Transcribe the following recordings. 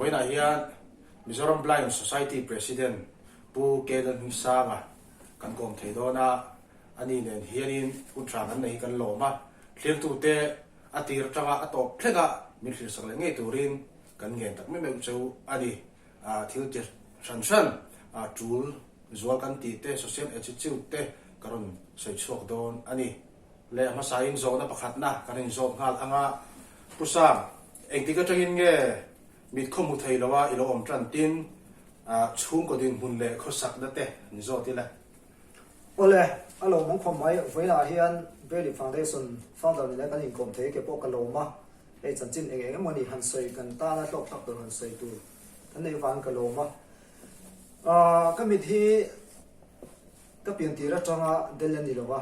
Vawiinah hian Mizoram Blind Society President Pu K Lalhmingsanga kan kawm thei dawn a, ani nen hianin hun tha kan nei hi kan lawm a, thlirtute a tir atanga a tawp thleng a min thlirsak leh ngei turin kan ngen tak meuh meuh cheu a ni. Thil ti hran hran tul zual kan tih te, social attitude te ka rawn sawi chhuak dawn a ni. Le a hmasain zawhna pakhatna kan inzawt nghal ang a, Pu Sam, engtik atangin nge mit khaw hmu thei loa i lo awm tan tin chhungkaw dinhmun leh khawsakna te an zawt ila? Awle, a lawmawm khawp mai. Vawiinah hian Braille Foundation founder nena kan inkawm thei ke pawh ka lawm a, hei chanchin eng eng emaw ni han sawi kan tana hlawk thlak tur han sawi tur kan neih avangin ka lawm a. Ka mit hi Ka piantir atanga del a ni lo a,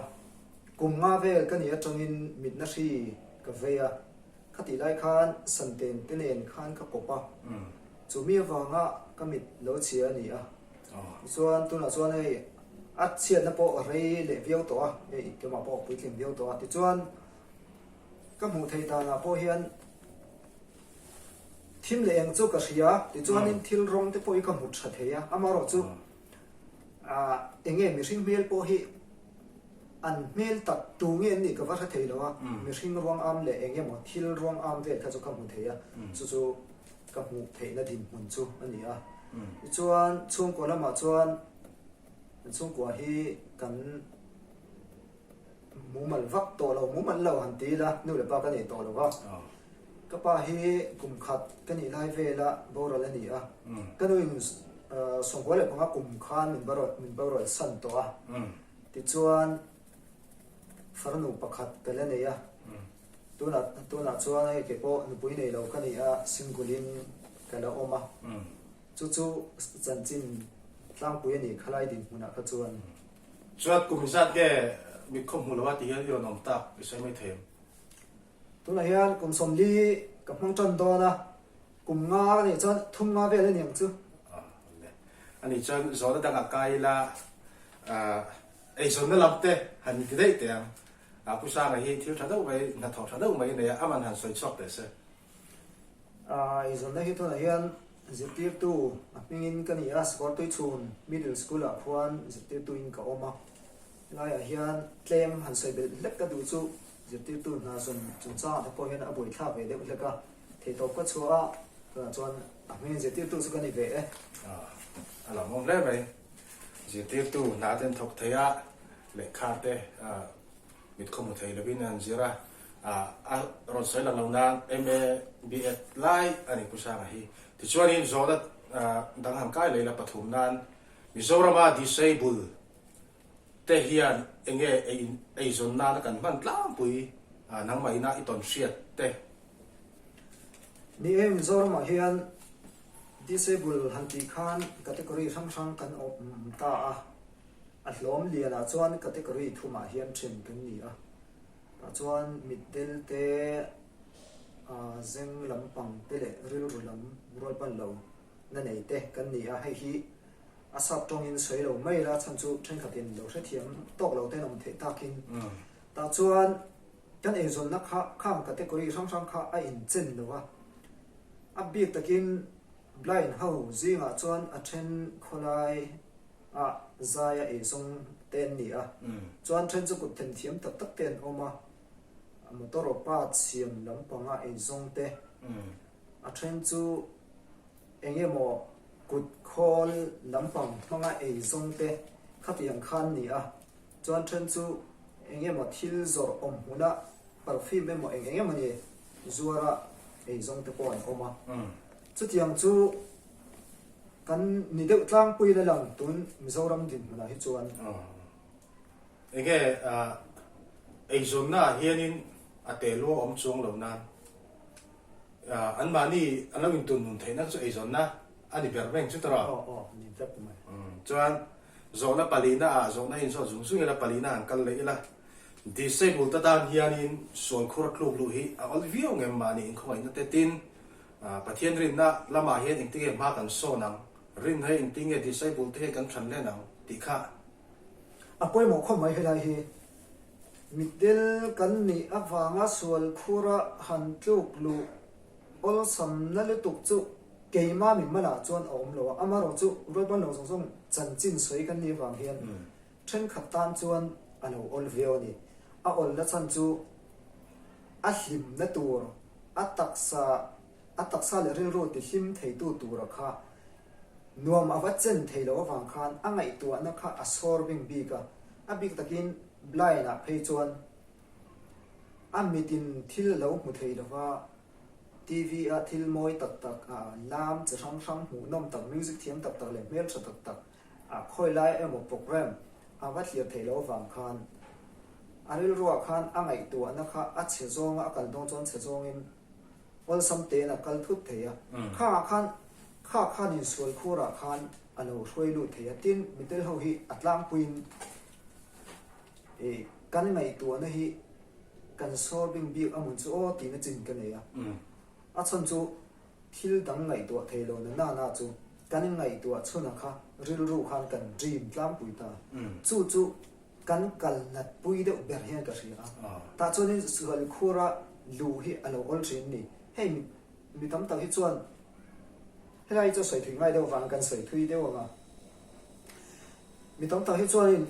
kum nga vel ka nih atangin mitna hri ka vei a, khatih lai khan Santen te nen khan ka kawp a, chu mi avanga ka mit lo chhia a ni a, tichuan tunah chuan hei a chhiatna pawh a rei leh viau tawh a, hei keimah pawh a puitling viau tawh a, tichuan ka hmuh theih danah pawh hian thim leh eng chu ka hria, tichuanin thil rawng te pawh hi ka hmu tha thei a, amaherawhchu Enge mihring hmel pawh hi an hmel tak tu nge an nih ka va hre thei lo a, mihring ruang am leh eng emaw thil ruang am vel kha chu ka hmu thei a, chu chu ka hmuh theihna dinhmun chu a ni a. Tichuan chhungkua lamah chuan kan chhungkua hi kan mumal vak tawh lo, mumal lo han ti ila nu leh pa ka nei tawh lo va. Ka pa hi kum khat ka nih lai vela boral a ni a, ka nuin 95 kum khan min min boral san tawh a, tichuan farnu pakhat ka la nei a, tunah tunah chuan hei kei pawh nupui nei lo ka ni a, single in ka la awm a, chu chu chanchin tlangpui a ni khalai dinhmunah kha chuan. Chuan kum zat nge mit khaw hmu lo a ti hian i rawn awm tak i sawi mai thei em? Tunah hian kum 40 ka hmang tan dawn a, kum nga ka nih chuan thum nga vel a ni ang chu. Ani chuan zawhna dangah kai ila eizawnna lam te han ti daih teh ang. Pu Sanga hi thil tha deuh mai, hnathawh tha deuh mai a nei a, aman han sawi chhuak teh se. Eizawnna hi tunah hian zirtirtu a hmingin ka ni a, Sakawrtuichhun Middle School-ah khuan zirtirtuin ka awm a. Helaiah hian tlem han sawi belh hlek ka duh chu zirtirtu hna zawn chungchangah te pawh hian a buaithlak ve deuh hlek a, theihtawp ka chhuah a, tunah chuan a hmingin zirtirtu chu ka ni ve e. A lawmawm hle mai. Zirtirtu hna te an thawk thei a, lehkha te mit khaw hmu thei lovin an zir a, a rawn sawi lang lo nan MA BEd lai a ni Pu Sanga hi. Tichuanin zawhna dang han kai leh ila pathum nan Mizorama disable te hian enge eizawn nana kan hman tlangpui nangmah ina i tawn hriat te. Ni e, Mizoramah hian disable han tih khan category hrang hrang kan awm ta a, a hlawm lianah chuan category thumah hian then kan ni a, tah chuan mitdel te, zeng lampang te leh rilru lam rualban lo na nei te kan ni a, hei hi A sap tawngin sawi lo mai la chhan chu thenkhatin lo hrethiam tawk lo ten awm theih takin. Tah chuan kan eizawnna kha khang category hrang hrang kha a inchen lo a. A bik takin blind ho zingah chuan a then khawlai ah zai a eizawng te an ni a. Chuan then chu kut themthiam tak tak te an awm a. Motor aw part siam lampanga eizawng te. A then chu Eng emaw kut khawl lampang hmanga ei zawng te khatiang khan ni a, chuan then chu eng emaw thil zawrh awm hmuna perfume emaw eng eng emaw ni zuara ei zawng te pawh an awm a. Chutiang chu kan ni deuh tlangpui la lang tun Mizoram dinhmunah hi chuan. Enge eizawnna ah hianin a telua awm chuang lo nan Anmahni an lo intun nun theihna chu eizawnna a ni ber reng chu tawrh a? Aw aw, ni vek mai. Chuan zawhna palina ah zawhna hi inzawt zung zung ila palina han kal leh ila. Disabled atan hianin sualkhur a tluk luh hi a awl viau ngem mahni inkhawngaihna te tin Pathian rinna lamah hian engtinge hma kan sawn ang, rinna hi engtinge disabled te hian kan thlan hlen ang tih kha. A pawimawh khawp mai helai hi. Mitdel kan nih avanga sual khura han tluk luh awlsamna lutuk chu. Keima mimalah chuan a awm lo a, amaherawhchu rualban lo zawng zawng chanchin sawi kan nih avang hian thenkhat tan chuan a lo awl viau a ni. A awlna chhan chu a hlimna tur, a taksa a taksa leh rilru tihlim theitu tura kha nuam a va chen thei loh avang khan a ngaihtuahna kha a sawr bing bik a, a bik takin blind-ah phei chuan a mitin thil a lo hmu thei lo va, TV-a thil mawi tak tak, lam chi hrang hrang hmuhnawm tak, music thiam tak tak leh hmeltha tak tak a khawi lai emaw program a va thlir theih loh avang khan a rilruah khan a ngaihtuahna kha a chhe zawnga a kal dawn chuan chhe zawngin awlsam tein a kal thut thei a. Khangah khan kha khan insual khurah khan a lo hruai lut thei a. Tin, mitel ho hi a tlangpuiin ih kan ngaihtuahna hi kan sawr bing bik a hmun chu aw tihna chin ka nei a. A chhan chu thil dang ngaihtuah thei lo na na na chu kan ngaihtuah chhuna kha rilru khan kan dream tlangpui ta. Chu chu kan kal nat pui deuh ber hian ka hria a. Tah chuanin sual khura luh hi a lo awl thin ni. Hei mi tam tak hi chuan helai hi chu sawi thui ngai deuh avangin kan sawi thui deuh ang a. Mi tam tak hi chuanin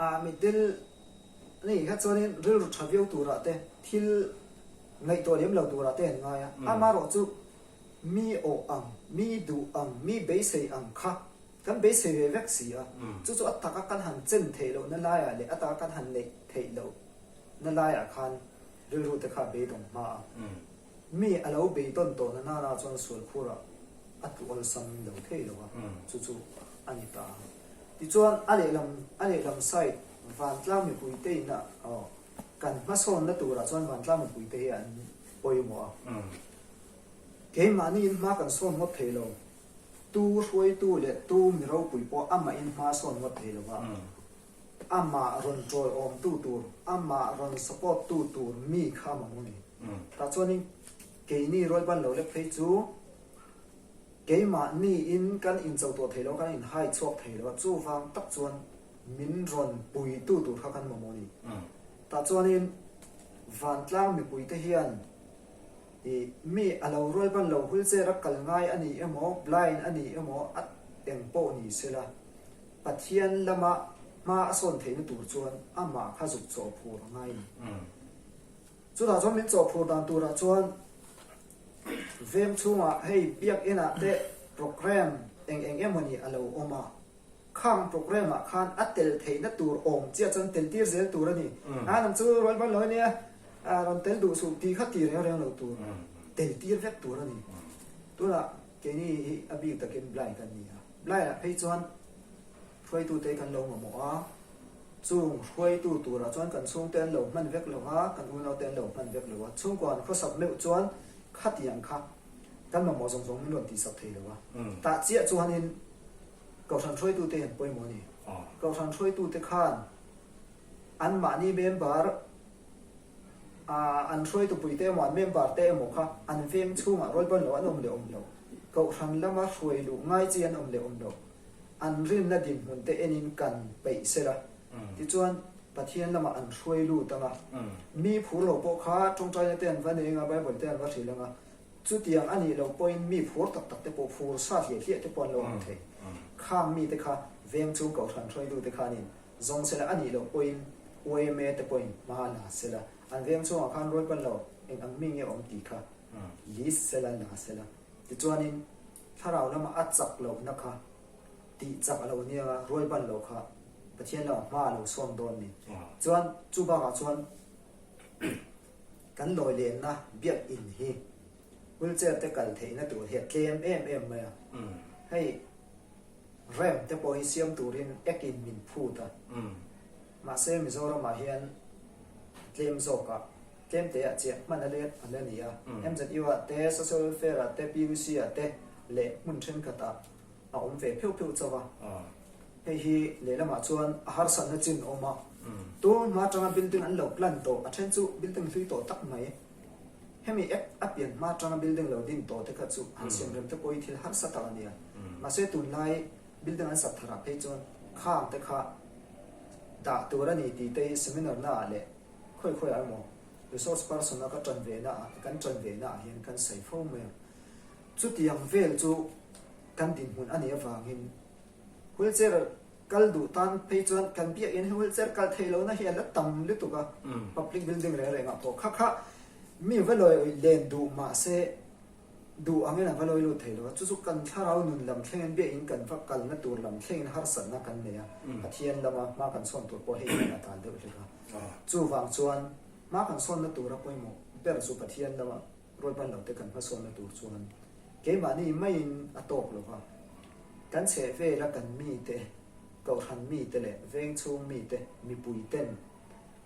ah mitdel nei kha chuanin rilru tha viau turah te thil ngaihtuah lem lo turah te an ngai a. Amaherawh chu mi awh ang, mi duh ang, mi beisei ang kha kan beisei ve vek si a. Chu chu a taka kan han chen theih lohna laiah leh a taka kan han neih theih lohna laiah khan rilru te kha a beidawng hma a. Mi a lo beidawn tawhna nana chuan sual khurah a tlu awlsam lo thei lo a, chu chu a ni ta. Tichuan a lehlam a lehlam side vantlang mipuite in a aw kan hmasawnna turah chuan vantlang mipuite hi an pawimawh a. Keimahni in hma kan sawn ngawt thei lo, tu hruaitu leh tu mi ropui pawh amahin hma sawn ngawt thei lo va. Amah rawn ṭawiawmtu tur, amah rawn support tu tur mi kha a mamawh a ni. Tah chuanin keini rualban lo lek phei chu keimahniin kan incho tawh thei lo, kan inhai chhuak thei lo a, chuvang tak chuan min rawn puitu tur kha kan mamawh a ni. Tah chuanin vantlang mipuite hian ih mi a lo rualban lo wheelchair a kal ngai a ni emaw, blind a ni emaw, a eng pawh ni sela, Pathian lama hma a sawn theihna tur chuan amah kha zuk chawhphur a ngai a ni. Chutah chuan min chawhphur dan turah chuan veng chhungah hei biakinah te program eng eng emaw ni a lo awm a, khang program ah khan a tel theihna tur awm chiah chuan tel tir zel tur a ni. A nang chu rual ban lo ania, rawn tel duh suh tih kha ti reng reng lo tur, tel tir vek tur a ni. Tunah keini hi a bik takin blind kan ni a. Laiah phei chuan hruaitute kan lo mamawh a, chung hruaitu turah chuan kan chhungte an lo hman vek lo a, kan unaute an lo hman vek lo a, chhungkua an khawsak meuh chuan khatiang kha kan mamawh zawng zawng min rawn tihsak thei lo a. Tah chiah chuanin Kohhran hruaitute hi an pawimawh a ni. Kohhran hruaitute khan anmahni member an hruaitu puite emaw an member te emaw kha an veng chhungah rawlban lo an awm leh awm lo, kohhran lama hruai luh ngai chi an awm leh awm lo, an rinna dinhmun te enin kan peih sel a, tichuan Pathian lamah an hruai lut ang a, mi phur lo pawh kha tawngtaina te an va nei ang a, Bible te an va hrilh ang a, chutiang a nih loh pawhin mi phur tak tak te pawh phur sa hliah hliah te pawh an lo awm thei. Khang mite kha veng chhung kohhran hruaitute khanin Zawng sela a nih loh pawhin yma te pawhin hma la sela, an veng chhungah khan rual pan lo eng ang mi nge awm tih kha list sela la sela. Tichuanin thlarau lama a chak lohna kha tih chak a lo nia a, rual ban loh kha Pathian lamah hma a lo sawn dawn ni. Chuan chu bakah chuan kan lawi lenna biakinn hi wheelchair te kal theihna tur hi a tlem em em mai a. Hei Ramp te pawh hi siam turin ek in min phut a, mahse Mizoramah hian tlem zawkah tlem te ah chiah hman a let a la ni a, MZU ah te, Social Welfare ah te, PUC ah te leh hmun thenkhat ah a awm ve pheuh pheuh chauh a. Hei hi lehlamah chuan a harsatna chin a awm a, tun hma atanga building an lo plan tawh, a then chu building hlui tawh tak mai. Hemi app a pian hma atanga building lo din tawh te kha chu han siam rem te pawh hi thil harsa tak a nia. Mahse tunlai building an sak tharah phei chuan khang te kha dah tur a ni tih te hi seminar na ah leh khawi khawi ah emaw resource person a ka tan ve na ah kan tan ve na ah hian kan sawi fo mai a. Chutiang vel chu kan dinhmun a nih avangin wheelchair kal duh tan phei chuan kan biakinn hi wheelchair kal theih lohna hi a la tam lutuk a, public building reng rengah pawh kha kha mi va lawi len duh mahse duh angin a va lawi lut thei lo a, chu chu kan thlarau nun lam thlengin biakinn kan va kalna tur lam thlengin harsatna kan nei a, Pathian lama hma kan sawn tur pawh hei hian a tal deuh hlek a, chuvang chuan hma kan sawnna tura pawimawh ber chu Pathian lama Rualban lote kan hmasawnna tur chuan keimahni maiin a tawk lo va, kan chhehvela kan mite, kohhran mite leh vengchhung mite, mipuiten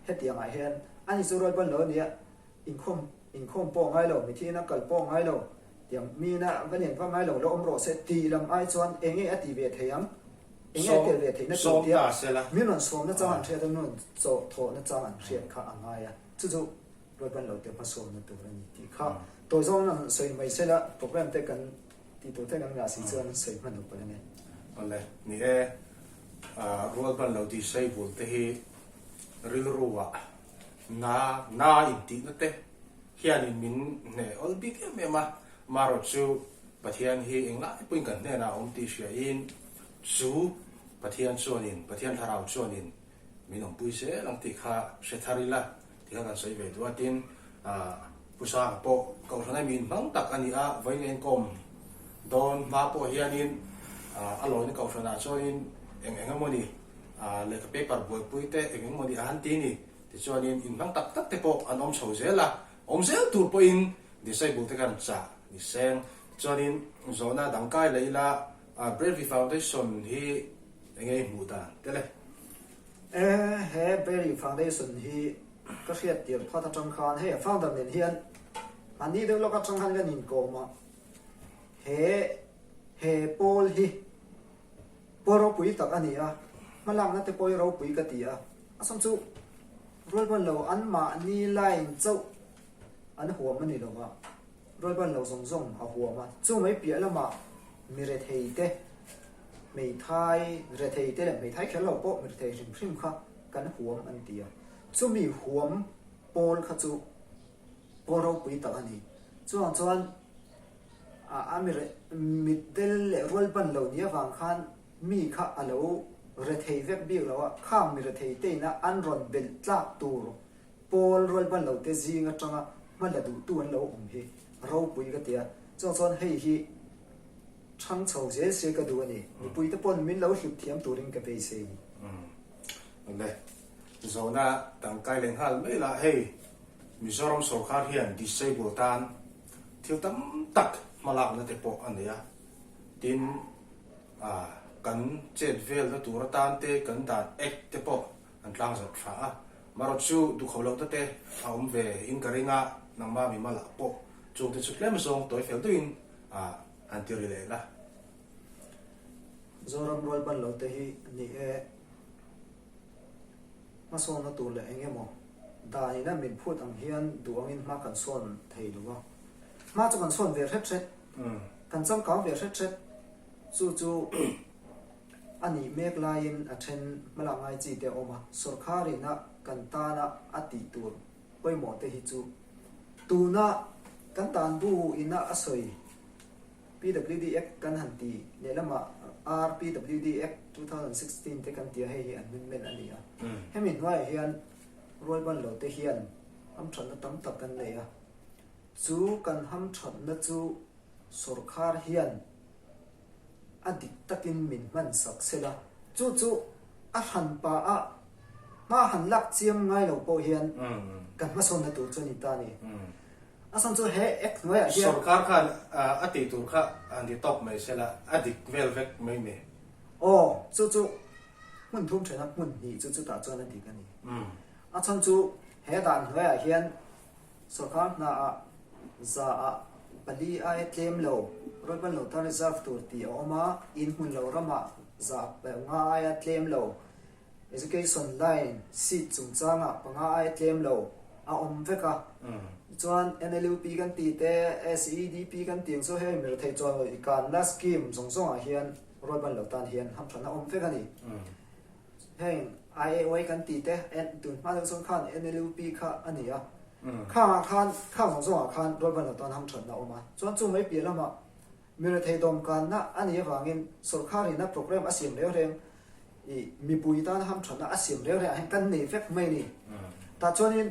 hetiangah hian ani chu rualban lo a nia, inkhawm inkhawm pawh ngai lo, mithiin a kal pawh ngai lo, tiang miin a va len vak ngai lo, la awm rawh se tih lam ai chuan enge a ti ve thei ang, enge a tel ve theihna tur tia min rawn sawmna chang an hriat a, min rawn chawhthawhna chang an hriat kha a ngai a, chu chu Rualban lo te hmasawnna tur a ni tih kha tawi zawng an sawi mai se la, program te kan tih tur te kan ngah si chuan an sawi hman lo palh a ni. Awle, ni e, Rualban lo disable te hi rilru ah na na intihna te hianin min hneh awl bik em em a, marawh chu Pathian hi englai pawhin kan hnenah a awm tih hriain chu Pathian chuanin, Pathian thlarau chuanin min awmpui zel ang tih kha hre thar ila tih kha kan sawi ve duh a. Tin, Pu Sanga pawh Kohhran a min hmang tak a ni a, vawiin enkawm dawn hma pawh hianin a lawina Kohhranah chuanin eng eng emawni lehkha paper buaipui te eng eng emawni a han ti ni. Tichuanin inhmang tak tak te pawh an awm chho zel a, awm zel tur pawhin disable te khan chah ni seng. Tichuanin zawhna dang kai leh ila Bravery Foundation hi Eng nge i hmuh dan tel e? E, he Berry Foundation hi ka hriat tir phat atang khan hei a founder nen hian mahni deuh lawk atang khan kan inkawm a, he he pawl hi pawl ropui tak a ni a, hmalakna te pawh hi ropui ka ti a, a chhan chu rualban lo an mahni line chauh an huam a ni lo va. Rualban lo zawng zawng a huam a, chu mai piah lamah mi rethei te, hmeithai rethei te leh hmeithai kher lo pawh mi rethei hrim hrim kha kan huam an ti a, chumi huam pawl kha chu pawl ropui tak a ni. Chuvang chuan a mi mitdel leh rualban lo ni avang khan mi kha a lo rethei vek bik lo a, khang mi rethei te ina an rawn belh tlak tur Pawl rualban lo te zing atanga hma la duhtu an lo awm hi ropui ka ti a, chuang chuan hei hi chhang chho zel se ka duh a ni, mipui te pawn min lo hlut thiam turin ka beisei ni. Awle, zawhna tangkai leh nghal mai la, hei Mizoram sorkar hian disable tan thil tam tak hmalakna te pawh a nei a, tin kan chet velna tur atan te kan dan act te pawh an tlangzarh tha a, Marawt chu duhkhawp loh te a awm ve in ka ring a, nangmah mi malah pawh chung te chu tlem zawng tawi fel deuhin han ti ri leh la. Zoram rualban lo te hi ni e, hmasawnna tur leh eng emaw dan ina min phut ang hian duh angin hma kan sawn thei lo a, hma chu kan sawn ve hret hret, kan changkang ve hret hret, chu chu. A nih mek laiin a then hmalak ngai chi te a awm a, sawrkhar ina kan tana a tih tur pawimawh te hi chu tuna kan tan bu ina a sawi PWD Act kan han ti lehlamah RPWD Act 2016 te kan ti a, hei hi amendment a ni a. Hemi hnuaiah hian rualban lo te hian hamthatna tam tak kan nei a, chu kan hamthatna chu sawrkhar hian a dik takin min hman sak sela, chu chu a hran pa a hma han lak chiam ngai lo pawh hian kan hmasawnna tur chu a ni ta a ni. A chhan chu he act hnuaiah hian. Sorkar khan a tih tur kha han ti tawp mai sela, a dik vel vek mai mi. Aw, chu chu hmun thum thena hmun hnih chu chutah chuan a dik a ni. A chhan chu he dan hnuaiah hian Sorkar hnaah zaah pali aia tlem lo rualban lo tan reserve tur tih a awm a, in hmun lo ramah za panga aia tlem lo, education line seat chungchangah panga aia tlem lo a awm vek a. Tichuan NLUP kan tih te, SEDP kan tih ang chu hei mi rethei chuan i kanna scheme zawng zawngah hian rualban lo tan hian hamthatna awm vek a ni. Heng IAY kan tih te tun hma deuh chuan khan NLUP kha a ni a, khangah khan khang zawng zawngah khan rualban lo tan hamthatna a awm a, chuan chu mai piah lamah. Mi rethei dawmkanna a nih avangin sawrkharin a programme a siam reng reng i mipui tan hamthatna a siam reng reng ah hian kan nei vek mai a ni. Tah chuanin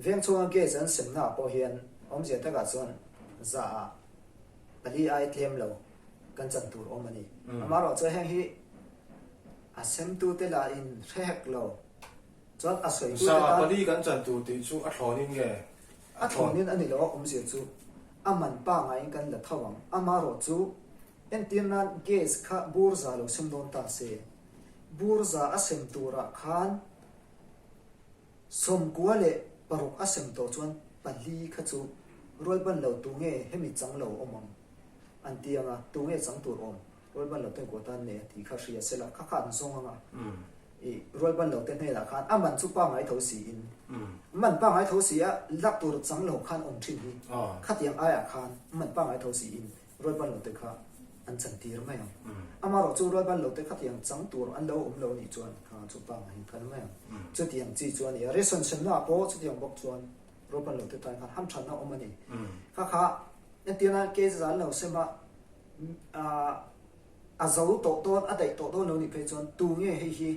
veng chhunga gas an semna ah pawh hian awmzia takah chuan za ah pali ai tlem lo kan chan tur awm a ni. Amaherawhchu heng hi a semtute lah in hre hek lo chuan a sawitute tan. Za pali kan chan tur tih chu a thlawnin nge? A thlawnin a ni lo a awmzia chu a man pangaiin kan la tho ang. Amaherawhchu entir nan gas kha bur za lo sem dawn ta se, bur za a sem turah khan 96 leh a sem tawh chuan pali kha chu rualban lo tu nge hemi chang lo awm ang an ti ang a, tu nge chang tur awm rualban lo ten quota an nei a tih kha hria sela kha kha an zawng ang a, i rualban lo te hnenah khan a man chu pangngai tho siin man pangngai tho si a lak tur chang lo khan awm thin hi khatiang aiah khan man pangngai tho siin Rualban lote kha an chantir mai ang. Amaherawhchu rualban lote khatiang chang tur an lo awm lo nih chuan kha chu pangngai in kal mai ang. Chutiang chi chu a ni a. Ration semnaah pawh chutiang bawk chuan rualban lote tan khan hamthatna awm a ni. Kha kha entirna case an lo sem a, a zo tawh dawn, a daih tawh dawn lo nih phei chuan tu nge hei hi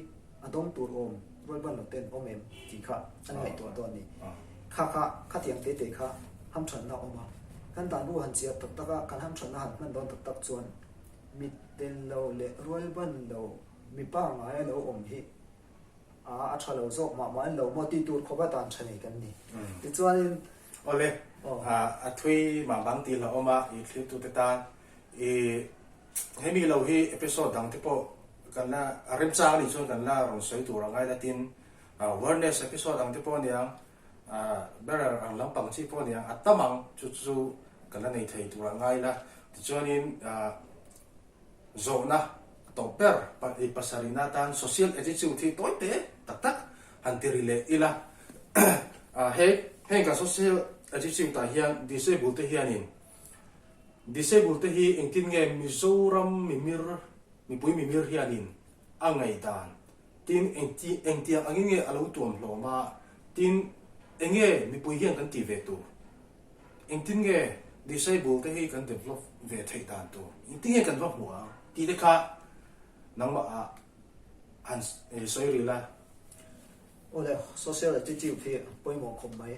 a dawng tur awm rualban loten awm em tih kha an ngaihtuah dawn a ni. Kha kha khatiang te te kha hamthatna awm a. Kan dan bu han chiar tak tak a, kan hamthatna han hman dawn tak tak chuan mit tel lo leh rualban lo mipa ngaia lo awm hi a a tha lo zawk mah mah en lo maw tih tur khawpa dan tha nei kan ni. Tichuanin. Awle, a thui mah bang tih hlauhawm a, i thlirtute tan i hemi lo hi episode dang te pawh kan la remchang anih chuan kan la rawn sawi tur a ngai la tin awareness episode ang te pawh aniang Bearer ang lampang chi pawh aniang a tam ang chu chu ka la nei thei tur a ngai la. Tichuanin zawhna tawp ber pasarihna atan social attitude hi tawi te tak tak han ti ri leh ila. He heng kan social attitude ah hian disable te hianin disable te hi engtin nge Mizoram mimir mipui mimir hianin a ngaihdan Tin, engti, engtiang angin nge a lo tuam hlawm a? Tin, enge mipui hian kan tih ve tur? Engtin nge disable te hi kan develop ve theih dan tur? Engtin nge kan va hmuh ang? Tih te kha nangmah ah han sawi rih la. Awle, social attitude hi a pawimawh khawp mai.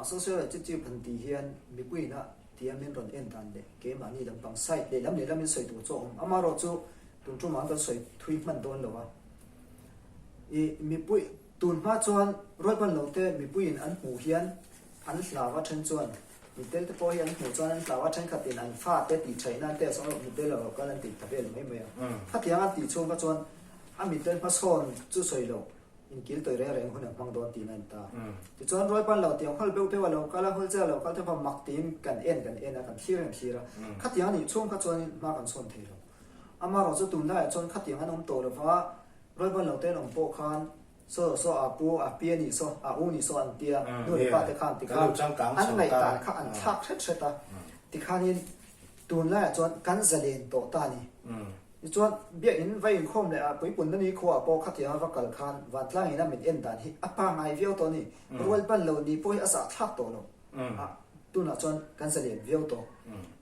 Social attitude han tih hian mipuiin a tia min rawn en dan leh keimahni lampang side lehlam lehlam in sawi tur chu a awm. Amaherawhchu Tun tumah kan sawi thui hman dawn lo a. I mipui tun hma chuan rualban lo te mipuiin an hmuh hian an hlau a then chuan mitel te pawh hi an hmuh chuan an hlau a thenkhatin an fa te tih thaih nan te a sawn mitel a lo kal an tih ta vel mai mai a. Khatiang a tih chhung kha chuan a mitel hmasawn chu sawi loh Inkil tawi reng reng hun a hmang dawn tiin a en ta. Tichuan Rualpan lo tiang hawl beuh beuh a lo kal a, Hulche a lo kal te pawh mak tiin kan en kan en a, kan thlir kan thlir a. Khatiang a nih chhung kha chuanin hma kan sawn thei lo. Amaherawh chu tunlaiah chuan khatiang an awm tawh lova, Rualpan lo te an awm pawh khan saw saw a pu, a pi a nih saw, a u nih saw an tia, nu leh pa te khan tikhan an ngaihdan kha an thlak hret hret a. Tikhanin tunlaiah chuan kan zalen tawh ta a ni. Tichuan, biakinn va inkhawm leh a puipunna ni khuaah pawh khatianga va kal khan vantlangin a min en dan hi a pangngai viau tawh a ni. Rual ban lo ni pawh hi a zahthlak tawh lo. A, tunah chuan kan zalian viau tawh,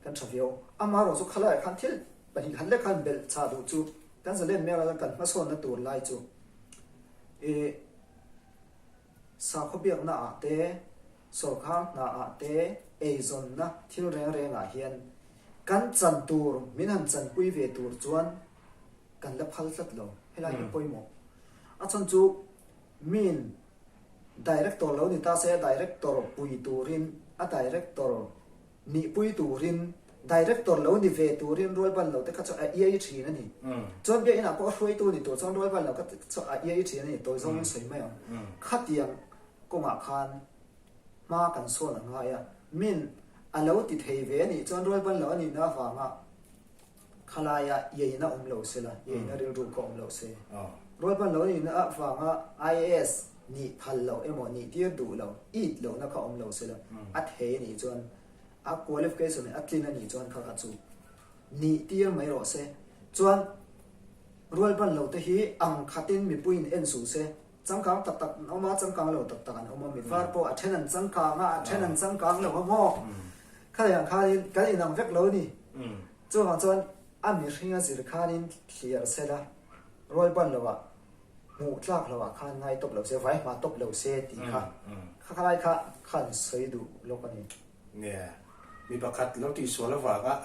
kan tha viau. Amaherawh chu khalaiah khan thil pahnih khat lek khan belh chah duh chu kan zalen mek a, kan hmasawnna tur lai chu i sakhaw biakna ah te, Sawrkhar hna ah te eizawnna thil reng reng ah hian kan chan tur min han chanpui ve tur chuan kan la phal tlat lo. Helai hi pawimawh. A chhan chu min director lo ni ta se director pui turin a director nihpui turin director lo ni ve turin rualban lo te kha chu a iai thin a ni. Chuan biakinn ah pawh a hruaitu ni tur chuan rualban lo kha chu a iai thin a ni. Tawi zawngin sawi mai ang. Khatiang kawngah khan hma kan sawn a ngai a, min a lo ti thei ve a nih chuan rualban lo a nihna avanga khalaia iaina awm lo se la, iaina rilru kha awm lo se. Rualban lo a nihna avanga IAS nih phal loh emaw nih tir duh lo, it lohna kha awm lo se la, a thei a nih chuan a qualification a tlin a nih chuan kha kha chu nih tir mai rawh se. Chuan rualban lo te hi ang khatin mipuiin en suh se. Changkang tak tak an awm a, changkang lo tak tak an awm a, mi var pawh a then an changkang a, a then an changkang lo a maw? Khatiang khanin kan inang vek lo ni. Chuvang chuan a mihring a zir khanin thliar sela rual ban lovah hmuh tlak lovah khan ngai tawp lo se, vai hma tawp lo se tih kha kha khalai kha khan sawi duh lawk a ni. Nia, mi pakhat lo tihsual avanga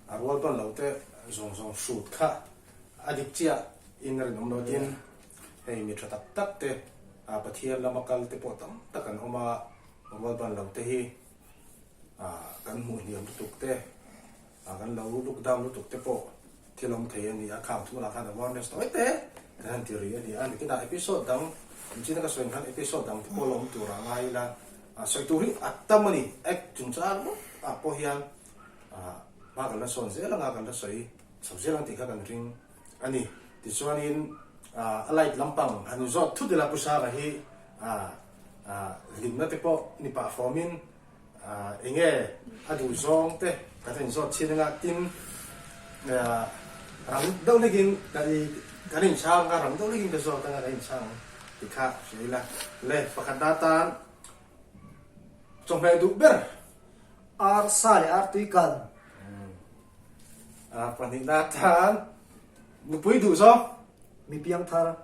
a rual ban lo te zawng zawng hrut kha a dik chiah in a rinawm lo tin hei mi tha tak tak te Pathian lama kal te pawh tam tak an awm a, rual ban lo te hi kan hmuh hniam lutuk te, kan lo look down lutuk te pawh thil awm thei a ni a, khang thunah khan awareness tawi te kan han ti rih a ni a, nikinah episode dang inchina ka sawi ang khan episode dang te pawh la awm tur ah ngai ila, sawi tur hi a tam a ni, act chungchang ringawt ah pawh hian hma kan la sawn zel anga kan la sawi chho zel ang tih kha kan ring a ni. Tichuanin a light lampang han inzawt thut ila Pu Sanga hi hlimna te pawh ni pah fawmin eng nge a duh zawng te kan inzawt chhin anga tin rang deuh hlekin kan inchhang a, rang deuh hlekin ka zawt anga kan inchhang ang tih kha hria ila. Le pakhat na atan chawhmeh duh ber. Ar sa leh ar tui kal. Pahnihna atan nupui duh zawng. Mi piang thar.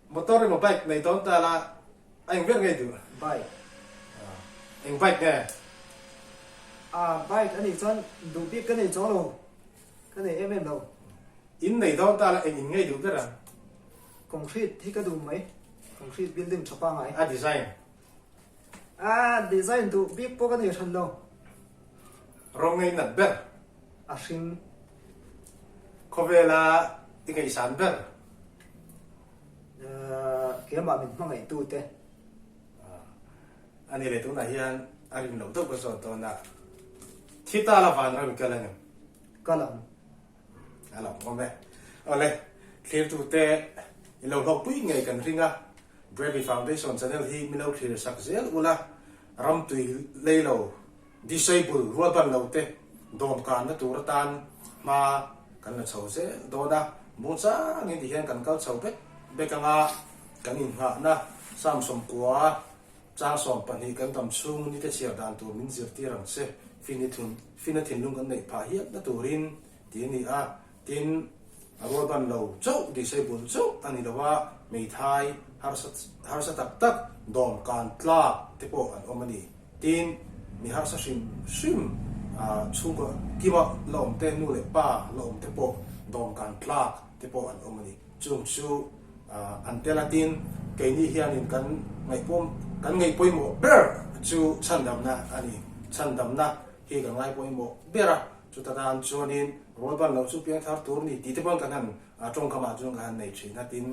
Motor emaw bike nei dawn ta la a eng ber ngei duh? Bike. Eng bike nge? A bike a nih chuan duh bik ka nei chuang lo, ka nei em em lo. In nei dawn ta la eng in ngei duh ber ang? Concrete hi ka duh mai, concrete building tha pangai. A design? A design duh bik pawh ka nei hran lo. Rawng ngei nat ber? A hring. Khawvela i ngaihsan ber? Keimah min hmangaih tu te. A ni leh tunah hian a rin loh deuh ka zawt dawn a. Thi ta la van ram i kal angem? Kal ang. A lo awm e. Awle, thlirtu te i lo hlawkpui ngei kan ring a. Bradley Foundation channel hi min lo thlir sak zel ula, ramtui lei lo Disable rualban lo te dawmkanna tur atan hma kan la chho zel dawn a, muangchangin ti hian kan kal chho bek bek anga kan innghahna Psalm 90 chang 12 kan dam chhung ni te chhiar dan tur min zirtir ang che, fina thinlung kan neih phah hialna turin ti a ni a, tin a rualban lo chauh disable chauh a ni lo a, hmeithai harsa tak tak dawmkan tlak te pawh an awm a ni. Tin, mi harsa hrim hrim chhungkaw kima la awm te, nu leh pa la awm te pawh dawmkan tlak te pawh an awm a ni. Chung chu an tel a, tin, keini hianin kan ngaihpawm, kan ngaihpawimawh ber chu chhandamna a ni. Chhandamna hi kan ngaipawimawh ber a, chuta tan chuanin rualban loh chu piangthar tur ni tih te pawhin kan han tawngkamah chuan kan han nei thin a, tin,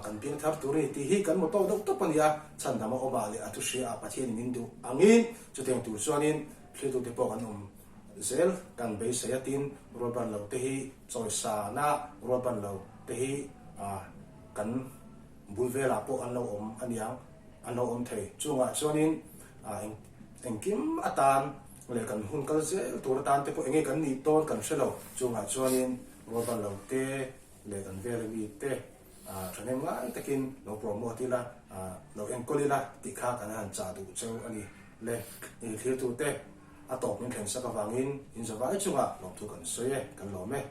Kan piang thar tur a ni tih hi kan mawh tawk deuh tawp a ni a, chhandam a awmah leh a thu hria ah Pathianin min duh angin chutiang tur chuanin thlirtute pawh kan awm zel kan beisei a, tin rualban lo te hi chawisana rualban lo te hi kan bul velah pawh an lo awm a niang an lo awm thei. Chungah chuanin engkim atan leh kan hun kal zel tur atan te pawh enge kan nih dawn kan hre lo, chungah chuanin rualban lo te leh kan vela mi te thahnem ngai takin lo promote ila, lo enkawl ila tih kha kan han chah duh cheu a ni. Le i thlirtu te a tawp min thlen sak avangin in zavai chungah lawmthu kan sawi e, kan lawm e.